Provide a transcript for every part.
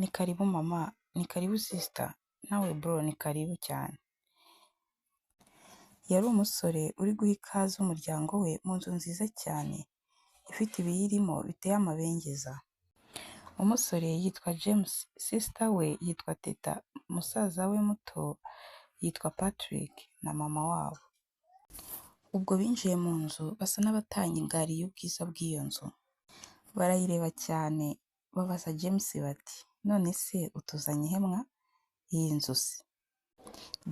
Ni karibu mama, ni karibu sister, nawe bro ni karibu cyane. Yari umusore uri guha ikaze umuryango we mu nzu nziza cyane, ifite ibiyirimo biteye amabengeza. Umusore yitwa James, sister we yitwa Teta, musaza we muto yitwa Patrick na mama wabo. Ubwo binjiye mu nzu basa n'abatangariye ubwiza bw'iyo nzu. Barayireba cyane, babaza James bati: "None se utuzanye he mwa? Iyi nzu se?"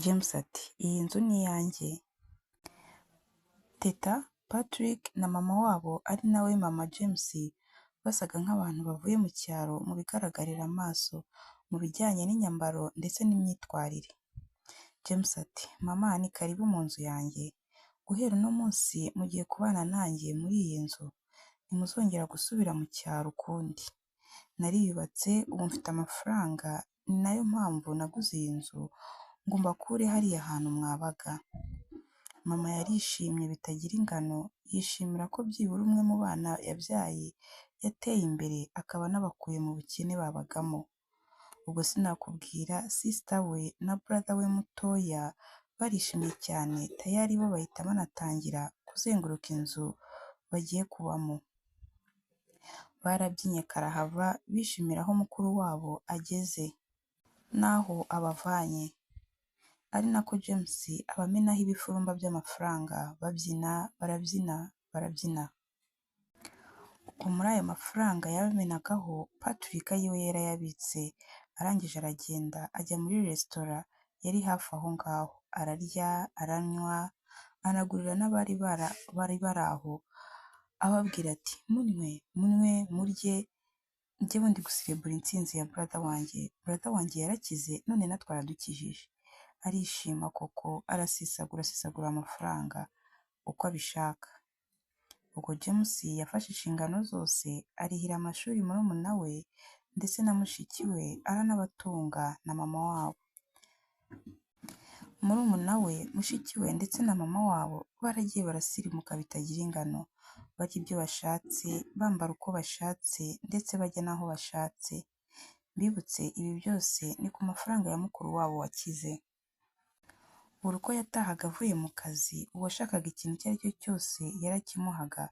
James ati: "Iyi nzu ni iyanjye." Teta, Patrick na mama wabo ari nawe mama James basaga nk'abantu bavuye mu cyaro mu bigaragarira amaso, mu bijyanye n'inyambaro ndetse n'imyitwarire. James ati: "Mama, ni karibu mu nzu yanjye. Guhera uno munsi mugiye kubana nanjye muri iyi nzu, ntimuzongera gusubira mu cyaro ukundi. Nariyubatse, ubu mfite amafaranga, ni nayo mpamvu naguze iyi nzu ngo mbakure hariya hantu mwabaga." Mama yarishimye bitagira ingano, yishimira ko byibura umwe mu bana yabyaye yateye imbere akaba anabakuye mu bukene babagamo. Ubwo sinakubwira, sister we na brother we mutoya barishimye cyane, tayari bo bahita banatangira kuzenguruka inzu bagiye kubamo. Barabyinnye karahava, bishimira aho mukuru wabo ageze n'aho abavanye. Ari nako James abamenaho ibifurumba by'amafaranga, babyina, barabyina, barabyina. Ubwo muri ayo mafaranga yabamenagaho, Patrick ayiwe yarayabitse, arangije aragenda ajya muri resitora yari hafi aho ngaho, ararya, aranywa, anagurira n'abari bari aho, ababwira ati: "Munywe, munywe, murye, njyewe ndi guserebura intsinzi ya brother wanjye, brother wanjye yarakize none natwe aradukijije." Arishima koko, arasesagura, asesagura amafaranga uko abishaka. Ubwo James yafashe inshingano zose, arihira amashuri murumuna we ndetse na mushiki we, aranabatunga na mama wabo. Murumuna we, mushiki we ndetse na mama wabo baragiye barasirimuka bitagira ingano, barya ibyo bashatse, bambara uko bashatse ndetse bajya n'aho bashatse. Mbibutse, ibi byose ni ku mafaranga ya mukuru wabo wakize. Buri uko yatahaga avuye mu kazi, uwashakaga ikintu icyo ari cyo cyose yarakimuhaga,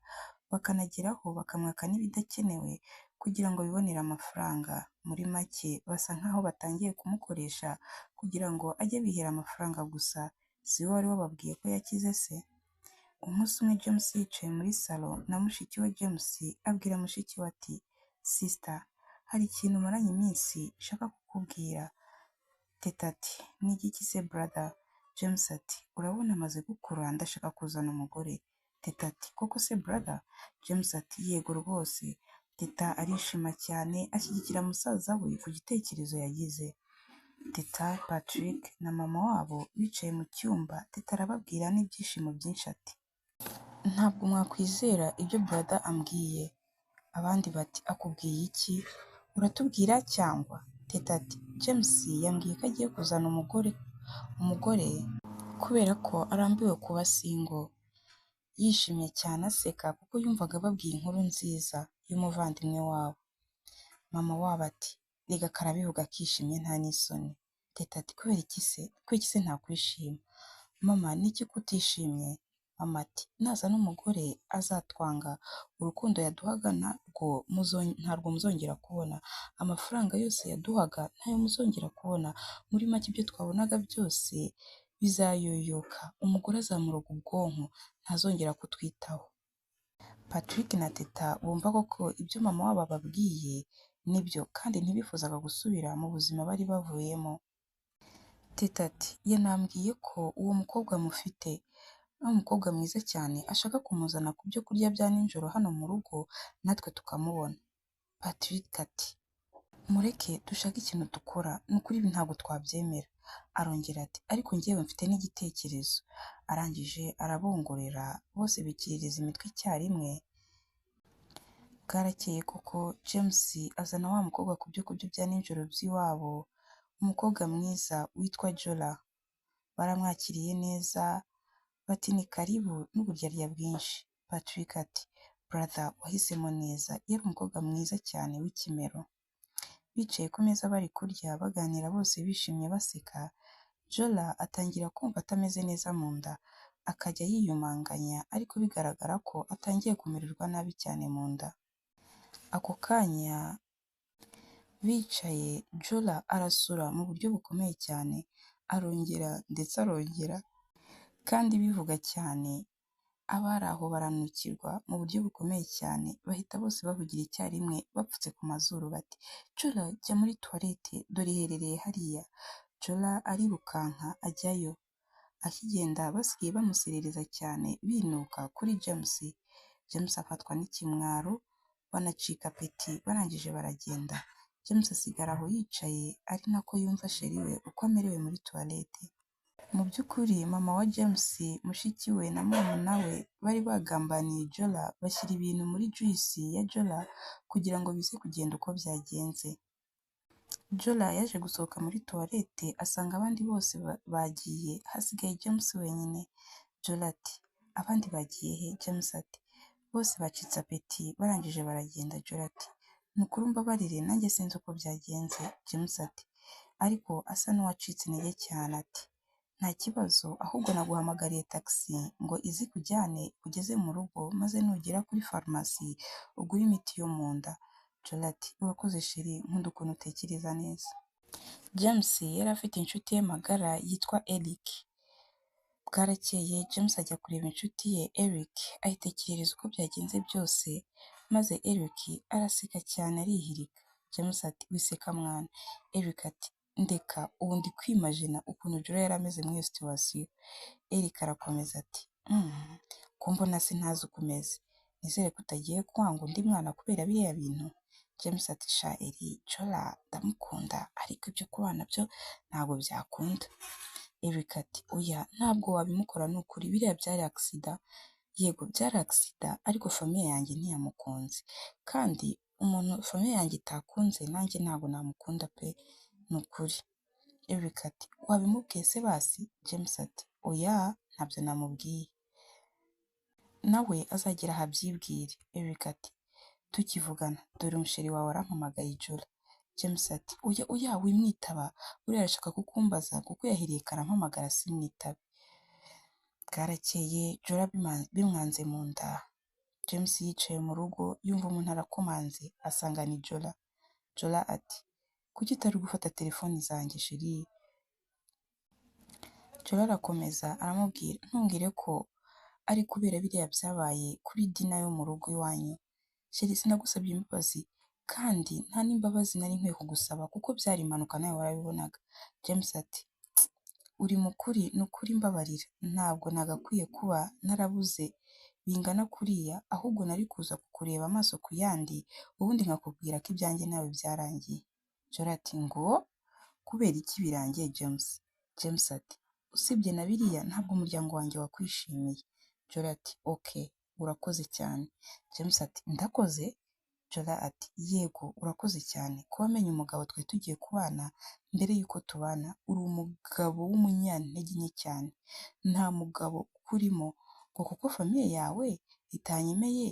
bakanageraho bakamwaka n'ibidakenewe kugira ngo bibonere amafaranga. Muri make basa nkaho batangiye kumukoresha kugira ngo ajye abihera amafaranga gusa, si we wari wababwiye ko yakize se? Umunsi umwe James yicaye muri salo na mushiki we, James abwira mushiki we ati: "Sister, hari ikintu maranye iminsi nshaka kukubwira." Teta ati: "Ni igiki se, brother?" James ati: "Urabona maze gukura, ndashaka kuzana umugore." Teta ati: "Koko se, brother?" James ati: "Yego rwose." Teta arishima cyane, ashyigikira musaza we ku gitekerezo yagize. Teta, Patrick na mama wabo bicaye mu cyumba, Teta arababwira n'ibyishimo byinshi ati: "Ntabwo mwakwizera ibyo brother ambwiye." Abandi bati: "Akubwiye iki? Uratubwira cyangwa?" Teta ati: "James yambwiye ko agiye kuzana umugore kubera ko arambiwe kuba single." Yishimye cyane, aseka kuko yumvaga ababwiye inkuru nziza y'umuvandimwe wabo. Mama wabo ati: "Rega karabivuga akishimye, nta n'isoni." Teta ati: "Kubera iki se? Kubera iki se ntakwishima? Mama, ni iki ko utishimye?" Mama ati: "Nazana umugore azatwanga, urukundo yaduhaga ntarwo muzongera kubona, amafaranga yose yaduhaga ntayo muzongera kubona, muri make ibyo twabonaga byose bizayoyoka, umugore azamuroga ubwonko, ntazongera kutwitaho." Patrick na Teta bumva koko ibyo mama wabo ababwiye nibyo, kandi ntibifuzaga gusubira mu buzima bari bavuyemo. Teta ati: "Yanambwiye ko uwo mukobwa mufite ari umukobwa mwiza cyane, ashaka kumuzana ku byo kurya bya nijoro hano mu rugo natwe tukamubona." Patrick ati: "Mureke dushake ikintu dukora, ni ukuri ibi ntabwo twabyemera." Arongera ati: "Ariko njyewe mfite n'igitekerezo." Arangije arabongorera, bose bikiririza imitwe icyarimwe. Bwarakeye koko, James azana wa mukobwa ku byo kurya bya nijoro by'iwabo, umukobwa mwiza witwa Jola. Baramwakiriye neza, bati: "Ni karibu," n'uburyarya bwinshi. Patrick ati: "Brother, wahisemo neza, yari umukobwa mwiza cyane w'ikimero." Bicaye ku meza bari kurya baganira bose bishimye baseka, Jola atangira kumva atameze neza mu nda, akajya yiyumanganya ariko bigaragara ko atangiye kumererwa nabi cyane mu nda. Ako kanya bicaye Jola arasura mu buryo bukomeye cyane, arongera ndetse arongera kandi bivuga cyane, abari aho baranukirwa mu buryo bukomeye cyane, bahita bose bavugira icyarimwe bapfutse ku mazuru bati "Jola jya muri toilette dore iherereye hariya." Jola arirukanka ajyayo, akigenda basigaye bamuserereza cyane binuka kuri James. James afatwa n'ikimwaro banacika apeti barangije baragenda. James asigara aho yicaye ari nako yumva chéri we uko amerewe muri toilette. Mu by'ukuri mama wa James, mushiki we na murumuna we bari bagambaniye Jola bashyira ibintu muri juice ya Jola kugira ngo bize kugenda uko byagenze. Jola yaje gusohoka muri toilette asanga abandi bose bagiye hasigaye James wenyine. Jola ati "Abandi bagiye he?" James ati "Bose bacitse apeti barangije baragenda." Jola ati "Ni ukuri umbabarire nanjye sinzi uko byagenze." James ati ariko asa n'uwacitse intege cyane ati "Nta kibazo ahubwo naguhamagariye taxi ngo ize ikujyane ikugeze mu rugo maze nugera kuri farumasi ugure imiti yo mu nda." Jola ati "Urakoze chéri nkunda ukuntu utekereza neza." James yari afite inshuti ye magara yitwa Eric. Bwarakeye James ajya kureba inshuti ye Eric ayitekerereza uko byagenze byose, maze Eric araseka cyane arihirika. James ati "Wiseka mwana." Eric ati "Ndeka ubu ndi kwimajina ukuntu Jola yari ameze muri iyo situation." Eric arakomeza ati "Ko mbona se ntazi uko umeze, nizere ko utagiye kwanga undi mwana kubera biriya bintu." James ati "Sha Eri, Jola ndamukunda ariko ibyo kubana byo ntabwo byakunda." Eric ati "Oya ntabwo wabimukora ni ukuri, biriya byari accident." Yego byari accident ariko famille yanjye ntiyamukunze, kandi umuntu famille yanjye itakunze nanjye ntabwo namukunda pe ni ukuri. Eric ati "Wabimubwiye se basi?" James ati "Oya ntabyo namubwiye, nawe azagera aho abyibwire." Eric ati "Tukivugana dore umuchéri wawe arampamagaye Jola." James ati "Oya oya wimwitaba, buriya arashaka kukumbaza kuko yahereye kare ampamagara simwitabe." Bwarakeye Jola bimwanze mu nda. James yicaye mu rugo yumva umuntu arakomanze asanga ni Jola. Jola ati "Kuki utari gufata telefoni zanjye chéri?" Jola arakomeza aramubwira "Ntumbwire ko ari kubera biriya byabaye kuri dinner yo mu rugo iwanyu. Chéri sinagusabye imbabazi kandi nta n'imbabazi nari nkwiye kugusaba kuko byari impanuka nawe warabibonaga." James ati "Uri mukuri ni ukuri mbabarira, ntabwo nagakwiye kuba narabuze bingana kuriya ahubwo nari kuza kukureba amaso ku yandi ubundi nkakubwira ko ibyanjye nawe byarangiye." Jola ati "Ngo kubera iki birangiye James?" James ati "Usibye na biriya ntabwo umuryango wanjye wakwishimiye." Jola ati "Ok urakoze cyane." James ati "Ndakoze?" Jola ati "Yego urakoze cyane kuba amenye umugabo twari tugiye kubana mbere y'uko tubana, uri umugabo w'umunyantege nke cyane, nta mugabo ukurimo ngo kuko famille yawe itanyemeye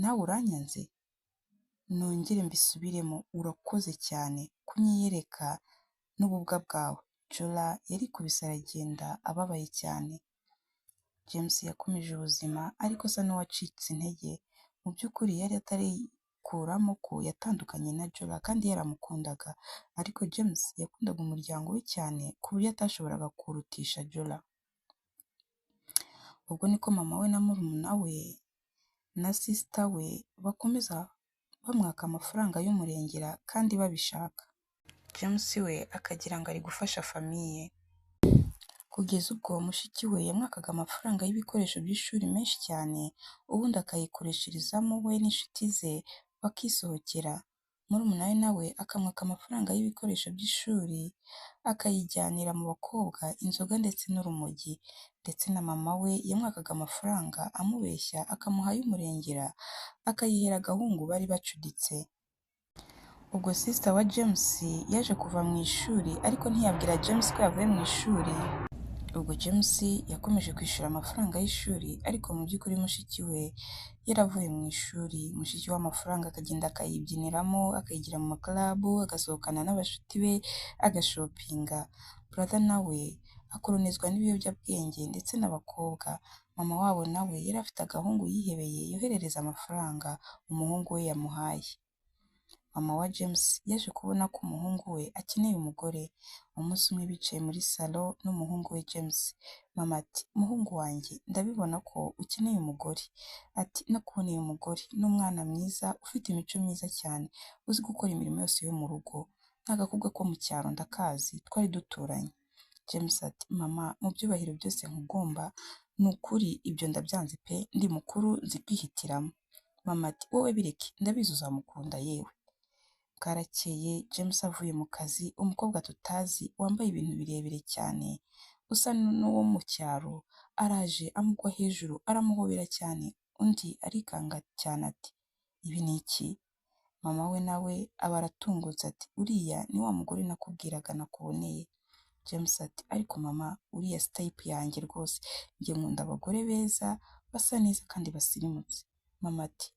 nawe uranyanze? Nongere mbisubiremo urakoze cyane kunyiyereka n'ububwa bwawe." Jola yarikubise aragenda ababaye cyane. James yakomeje ubuzima ariko asa n'uwacitse intege, mu by'ukuri yari atarikuramo ko yatandukanye na Jola kandi yaramukundaga, ariko James yakundaga umuryango we cyane ku buryo atashoboraga kuwurutisha Jola. Ubwo niko mama we na murumuna we na sister we bakomeza bamwaka amafaranga y'umurengera kandi babishaka. James we akagira ngo ari gufasha famille. Kugeza ubwo mushiki we yamwakaga amafaranga y'ibikoresho by'ishuri menshi cyane, ubundi akayikoresherezamo we n'inshuti ze bakisohokera. Murumuna we nawe akamwaka amafaranga y'ibikoresho by'ishuri akayijyanira mu bakobwa, inzoga ndetse n'urumogi. Ndetse na mama we yamwakaga amafaranga amubeshya akamuha ay'umurengera akayihera agahungu bari bacuditse. Ubwo sister wa James yaje kuva mu ishuri ariko ntiyabwira James ko yavuye mu ishuri. Ubwo James yakomeje kwishyura amafaranga y'ishuri, ariko mu by'ukuri mushiki we yaravuye mu ishuri. Mushiki we amafaranga akagenda akayibyiniramo, akayigira mu makarabu, agasohokana n'abashuti be, agashopinga. Brother nawe akoronizwa n'ibiyobyabwenge ndetse n'abakobwa. Mama wabo nawe yari afite agahungu yihebeye yoherereza amafaranga umuhungu we yamuhaye. Mama wa James yaje kubona ko umuhungu we akeneye umugore. Umunsi umwe bicaye muri salo n'umuhungu we James. Mama ati: "Muhungu wanjye, ndabibona ko ukeneye umugore." Ati: "Nakuboneye umugore, ni umwana mwiza, ufite imico myiza cyane, uzi gukora imirimo yose yo mu rugo. Ni agakobwa ko mu cyaro ndakazi, twari duturanye." James ati: "Mama, mu byubahiro byose nkugomba, ni ukuri ibyo ndabyanze pe, ndi mukuru nzi kwihitiramo." Mama ati: "Wowe bireke, ndabizi uzamukunda yewe." Bwarakeye James avuye mu kazi, umukobwa tutazi wambaye ibintu birebire cyane, usa n'uwo mu cyaro, araje amugwa hejuru aramuhobera cyane, undi arikanga cyane ati: "Ibi ni iki?" Mama we nawe aba aratungutse ati: "Uriya ni wa mugore nakubwiraga nakuboneye." James ati: "Ariko mama, uriya si type yanjye rwose, njye nkunda abagore beza, basa neza kandi basirimutse." Mama ati: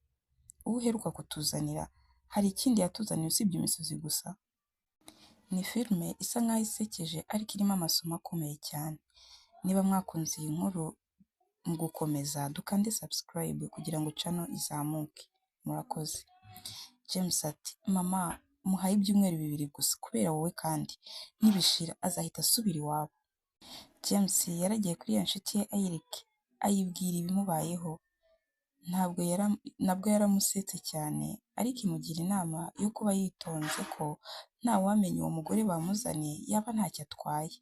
"Uwo uheruka kutuzanira, hari ikindi yatuzaniye usibye imisozi gusa?" Ni filime isa nkaho isekeje ariko irimo amasomo akomeye cyane. Niba mwakunze iyi nkuru, mu gukomeza dukande subscribe kugira ngo channel izamuke. Murakoze. James ati: "Mama, muhaye ibyumweru 2 gusa kubera wowe, kandi nibishira azahita asubira iwabo." James yaragiye kuri ya nshuti ye Eric ayibwira ibimubayeho. Nabwo yaramusetse cyane, ariko imugira inama yo kuba yitonze ko ntawamenya uwo mugore bamuzaniye yaba ntacyo atwaye.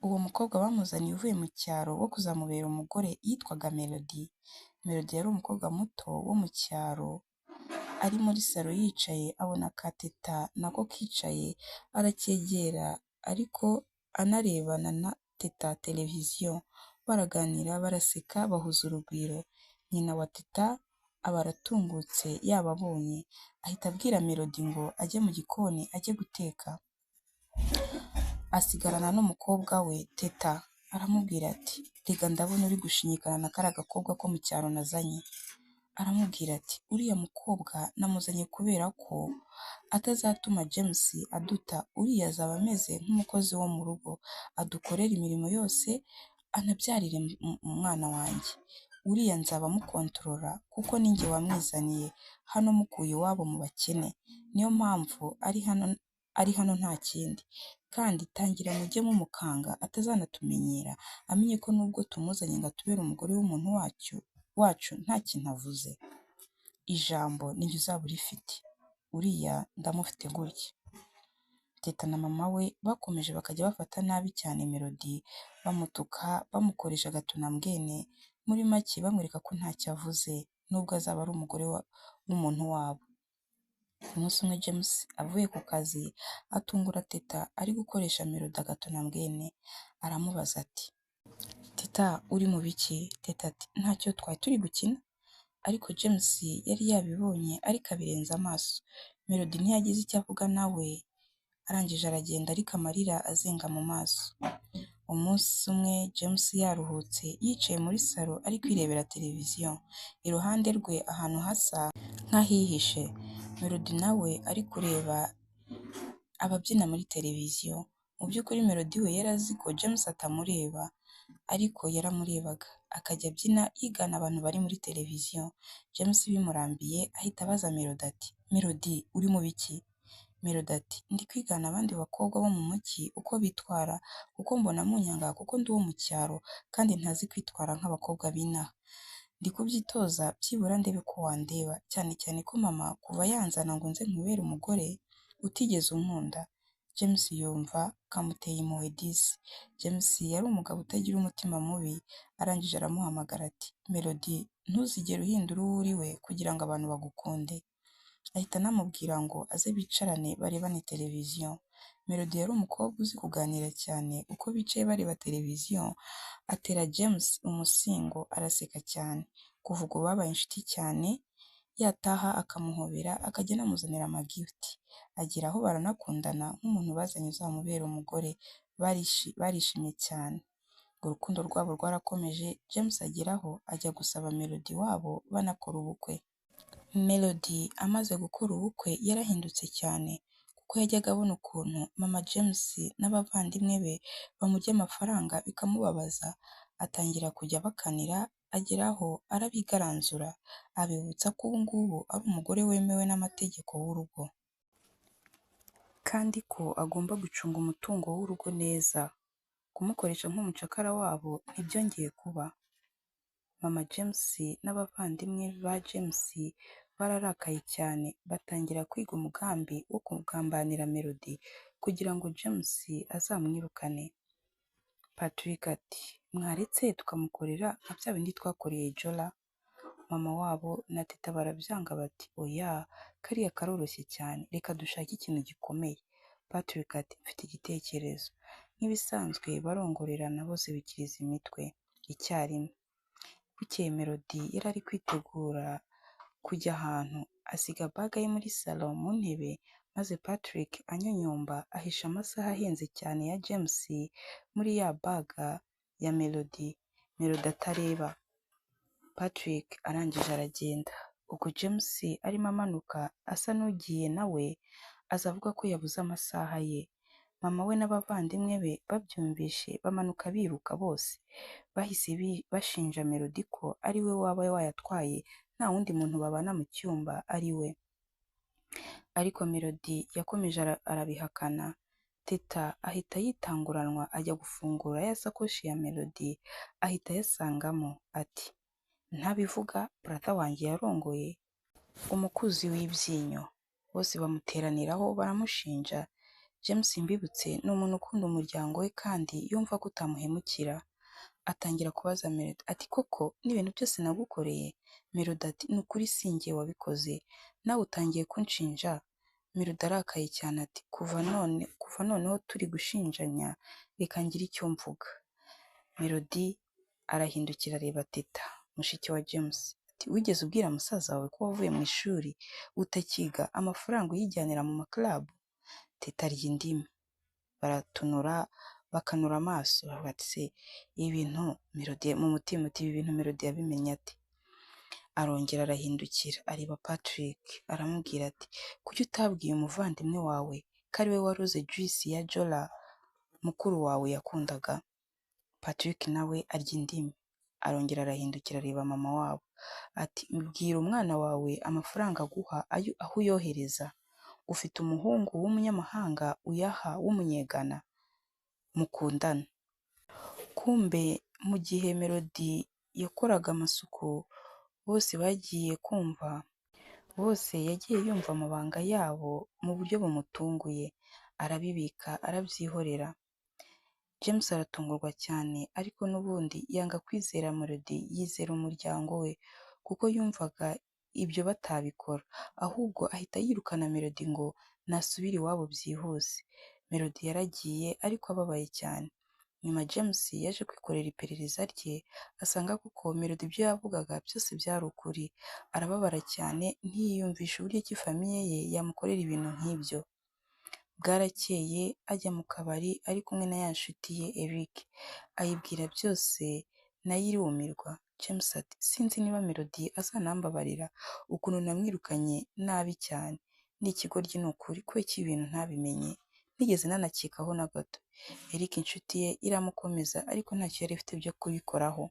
Uwo mukobwa bamuzaniye uvuye mu cyaro wo kuzamubera umugore yitwaga Melody. Melody yari umukobwa muto wo mu cyaro, ari muri salo yicaye abona ka Teta nako kicaye, aracyegera ariko anarebana na Teta televiziyo. Baraganira, baraseka, bahuza urugwiro. Nyina wa Teta aba aratungutse yababonye, ahita abwira Melody ngo ajye mu gikoni ajye guteka. Asigarana n'umukobwa we Teta, aramubwira ati: "Rega ndabona uri gushinyikana na kariya gakobwa ko mu cyaro nazanye." Aramubwira ati: "Uriya mukobwa namuzanye kubera ko atazatuma James aduta, uriya azaba ameze nk'umukozi wo mu rugo, adukorera imirimo yose, anabyarire umwana wanjye. Uriya nzaba mukontorora kuko ninjye wamwizaniye hano mukuye iwabo mu bakene, niyo mpamvu ari hano nta kindi. Kandi tangira mujye mumukanga atazanatumenyera, amenye ko nubwo tumuzanye ngo atubere umugore w'umuntu wacu nta kintu avuze. Ijambo ninjye uzaba urifite, uriya ndamufite gutya." Teta na mama we bakomeje bakajya bafata nabi cyane Melody, bamutuka, bamukoresha agatunambwene, muri make bamwereka ko ntacyo avuze nubwo azaba ari umugore w'umuntu wabo. Umunsi umwe James avuye ku kazi atungura Teta ari gukoresha Melody agatunambwene, aramubaza ati: "Teta, uri mu biki?" Teta ati: "Ntacyo, twari turi gukina." Ariko James yari yabibonye ariko abirenza amaso. Melody ntiyagize icyo avuga nawe, arangije aragenda ariko amarira azenga mu maso. Umunsi umwe James yaruhutse yicaye muri salo ari kwirebera televiziyo. Iruhande rwe ahantu hasa nk'ahihishe, Melody nawe ari kureba ababyina muri televiziyo. Mu by'ukuri Melody we yari azi ko James atamureba, ariko yaramurebaga, akajya abyina yigana abantu bari muri televiziyo. James bimurambiye ahita abaza Melody ati: "Melody, uri mu biki?" Melody ati: "Ndi kwigana abandi bakobwa bo mu mujyi uko bitwara, kuko mbona munyanga kuko ndi uwo mu cyaro kandi ntazi kwitwara nk'abakobwa b'inaha. Ndi kubyitoza byibura ndebe ko wandeba, cyane cyane ko mama kuva yanzana ngo nze nkubere umugore utigeze unkunda." James yumva kamuteye impuhwe disi. James yari umugabo utagira umutima mubi, arangije aramuhamagara ati: "Melody, ntuzigere uhindura uwo uri we kugira ngo abantu bagukunde." Ahita anamubwira ngo aze bicarane barebane televiziyo. Melody yari umukobwa uzi kuganira cyane, uko bicaye bareba televiziyo atera James umusingo araseka cyane. Kuva ubwo babaye inshuti cyane. Yataha akamuhobera, akajya anamuzanira amagifuti, agera aho baranakundana nk'umuntu bazanye uzamubera umugore. Barishimye cyane, urukundo rwabo rwarakomeje. James ageraho ajya gusaba Melody iwabo banakora ubukwe. Melody amaze gukora ubukwe yarahindutse cyane, kuko yajyaga abona ukuntu mama James n'abavandimwe be bamurya amafaranga bikamubabaza, atangira kujya abakanira, ageraho arabigaranzura, abibutsa ko ubu ngubu ari umugore wemewe n'amategeko w'urugo, kandi ko agomba gucunga umutungo w'urugo neza. Kumukoresha nk'umucakara wabo ntibyongeye kuba. Mama James n'abavandimwe ba James bararakaye cyane, batangira kwiga umugambi wo kugambanira Melody kugira ngo James azamwirukane. Patrick ati: "Mwaretse tukamukorera nka bya bindi twakoreye Jola?" Mama wabo na Teta barabyanga bati: "Oya, kariya karoroshye cyane, reka dushake ikintu gikomeye." Patrick ati: "Mfite igitekerezo." Nk'ibisanzwe barongorerana, bose bikiriza imitwe icyarimwe. Bukeye Melody yari ari kwitegura kujya ahantu, asiga bag ye muri salon mu ntebe, maze Patrick anyonyomba ahisha amasaha ahenze cyane ya James muri ya bag ya Melody, Melody atareba. Patrick arangije aragenda. Ubwo James arimo amanuka asa n'ugiye nawe, aza avuga ko yabuze amasaha ye. Mama we n'abavandimwe be babyumvishe bamanuka biruka bose. Bahise bashinja Melody ko ari we waba wayatwaye, nta wundi muntu babana mu cyumba ari we. Ariko Melody yakomeje arabihakana. Teta ahita yitanguranwa ajya gufungura ya sakoshi ya Melody, ahita ayasangamo, ati: "Ntabivuga, brother wanjye yarongoye umukuzi w'ibyinyo." Bose bamuteraniraho baramushinja. James, mbibutse, ni umuntu ukunda umuryango we kandi yumva ko utamuhemukira. Atangira kubaza Melody ati: "Koko n'ibintu byose nagukoreye?" Melody ati: "Ni ukuri sinjye wabikoze, nawe utangiye kunshinja." Melody arakaye cyane ati: "Kuva noneho turi gushinjanya, reka ngire icyo mvuga." Melody arahindukira areba Teta, mushiki wa James, ati: "Wigeze ubwira musaza wawe ko wavuye mu ishuri utakiga, amafaranga uyijyanira mu makarabu?" Teta arya indimi, baratunura bakanura amaso, bati: "Se ibi bintu Melody?" Mu mutima uti: "Ibi bintu Melody yabimenye ate?" Arongera arahindukira areba Patrick, aramubwira ati: "Kuki utabwiye umuvandimwe wawe ko ari we waroze juice ya Jola mukuru wawe yakundaga?" Patrick nawe arya indimi, arongera arahindukira areba mama wabo ati: "Mbwira umwana wawe amafaranga aguha aho uyohereza. Ufite umuhungu w'umunyamahanga uyaha w'umunyegana mukundana." Kumbe mu gihe Melody yakoraga amasuku, bose bagiye kumva, bose yagiye yumva amabanga yabo mu buryo bumutunguye, arabibika arabyihorera. James aratungurwa cyane, ariko n'ubundi yanga kwizera Melody, yizera umuryango we kuko yumvaga ibyo batabikora, ahubwo ahita yirukana Melody ngo nasubire iwabo byihuse. Melody yaragiye ariko ababaye cyane. Nyuma James yaje kwikorera iperereza rye, asanga koko Melody ibyo yavugaga byose byari ukuri. Arababara cyane, ntiyiyumvisha uburyo ki famille ye yamukorera ibintu nk'ibyo. Bwarakeye ajya mu kabari ari kumwe na ya nshuti ye Eric, ayibwira byose nayo irumirwa. James ati: "Sinzi niba Melody azanambabarira ukuntu namwirukanye nabi cyane. Ni ikigoryi ni ukuri, kubera ko ibintu ntabimenye, ntigeze nanakekaho na gato." Eric inshuti ye iramukomeza, ariko ntacyo yari ifite byo kubikoraho.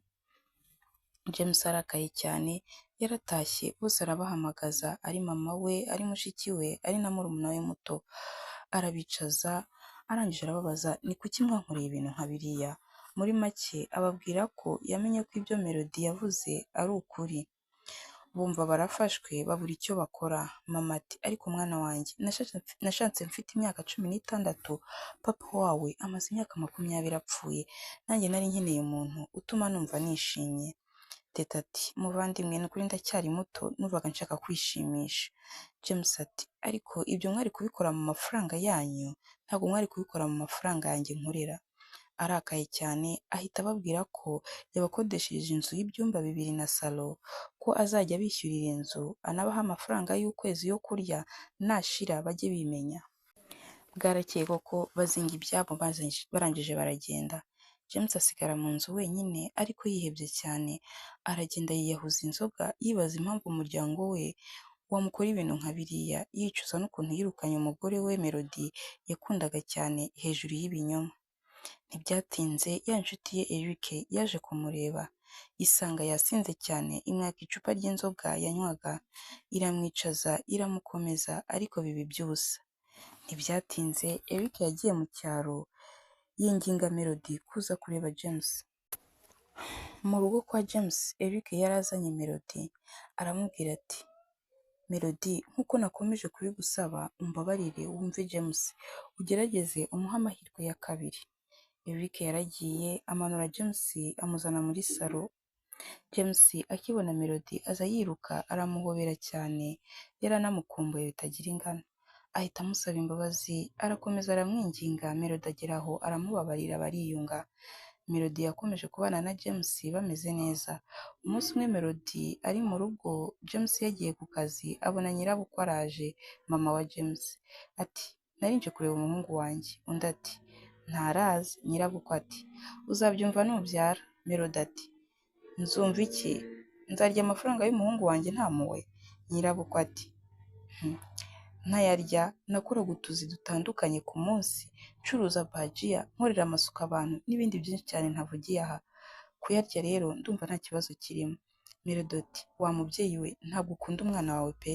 James arakaye cyane, yaratashye bose arabahamagaza, ari mama we, ari mushiki we, ari na murumuna we muto. Arabicaza, arangije arababaza: "Ni kuki mwankoreye ibintu nka biriya?" Muri make ababwira ko yamenye ko ibyo Melody yavuze ari ukuri. Bumva barafashwe, babura icyo bakora. Mama ati: "Ariko mwana wanjye, nashatse mfite imyaka 16, papa wawe amaze imyaka 20 apfuye, nanjye nari nkeneye umuntu utuma numva nishimye." Teta ati: "Muvandimwe, ni ukuri ndacyari muto, numvaga nshaka kwishimisha." James ati: "Ariko ibyo mwari kubikora mu mafaranga yanyu, ntabwo mwari kubikora mu mafaranga yanjye nkorera." Arakaye cyane ahita ababwira ko yabakodesheje inzu y'ibyumba bibiri na salo, ko azajya abishyurira inzu anabaha amafaranga y'ukwezi yo kurya, nashira bajye bimenya. Bwarakeye koko bazinga ibyabo barangije baragenda. James asigara mu nzu wenyine ariko yihebye cyane, aragenda yiyahuza inzoga yibaza impamvu umuryango we wamukora ibintu nka biriya, yicuza n'ukuntu yirukanye umugore we Melody yakundaga cyane hejuru y'ibinyoma. Ntibyatinze ya nshuti ye Eric yaje kumureba, isanga yasinze cyane imwaka icupa ry'inzoga yanywaga, iramwicaza iramukomeza ariko biba iby'ubusa. Ntibyatinze Eric yagiye mu cyaro yinginga Melody kuza kureba James. Mu rugo kwa James, Eric yari azanye Melody, aramubwira ati Melody nk'uko nakomeje kubigusaba umbabarire wumve James, ugerageze umuhe amahirwe ya kabiri. Eric yaragiye amanura James amuzana muri salo. James akibona Melody aza yiruka aramuhobera cyane, yari anamukumbuye bitagira ingano. Ahita amusaba imbabazi, arakomeza aramwinginga, Melody agera aho aramubabarira bariyunga. Melody yakomeje kubana na James bameze neza. Umunsi umwe Melody ari mu rugo, James yagiye ku kazi, abona nyirabukwe araje, mama wa James. Ati nari nje kureba umuhungu wanjye. Undi ati ntaraza. Nyirabukwe ati uzabyumva nubyara. Melody ati nzumva iki? Nzarya amafaranga y'umuhungu wanjye ntamuwe? Nyirabukwe ati ntayarya, nakoraga utuzi dutandukanye ku munsi, ncuruza bajiya, nkorera amasuku abantu n'ibindi byinshi cyane ntavugiye aha. Kuyarya rero ndumva nta kibazo kirimo. Melody ati wa mubyeyi we ntabwo ukunda umwana wawe pe.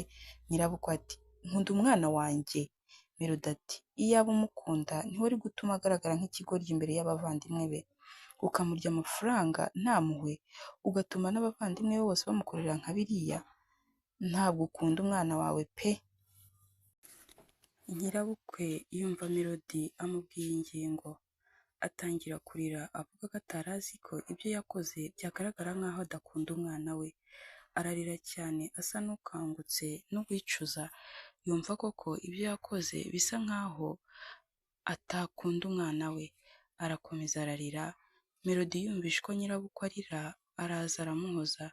Nyirabukwe ati nkunda umwana wanjye. Melody ati iyaba umukunda ntiwari gutuma agaragara nk'ikigoryi imbere y'abavandimwe be, ukamurya amafaranga ntamuhwe, ugatuma n'abavandimwe be bose bamukorera nka biriya. Ntabwo ukunda umwana wawe pe. Nyirabukwe yumva Melody amubwiye ingingo, atangira kurira avuga ko atari azi ko ibyo yakoze byagaragara nk'aho adakunda umwana we. Ararira cyane asa n'ukangutse n'uwicuza, yumva koko ibyo yakoze bisa nk'aho atakunda umwana we. Arakomeza ararira, Melody yumvise ko nyirabukwe arira, araza aramuhoza.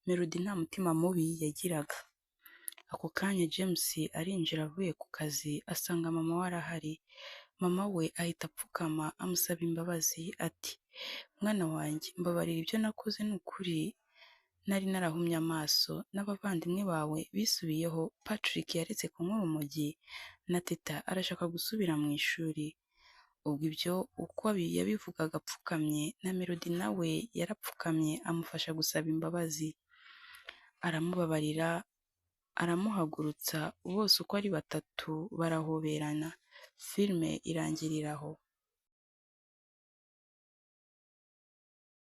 Melody nta mutima mubi yagiraga. Ako kanya James arinjira avuye ku kazi asanga mama we arahari. Mama we ahita apfukama amusaba imbabazi ati mwana wanjye mbabarira ibyo nakoze ni ukuri nari narahumye amaso, n'abavandimwe bawe bisubiyeho, Patrick yaretse kunywa urumogi na Teta arashaka gusubira mu ishuri. Ubwo ibyo uko yabivugaga apfukamye na Melody nawe yarapfukamye amufasha gusaba imbabazi. Aramubabarira, aramuhagurutsa, bose uko ari batatu barahoberana. Filime irangirira aho.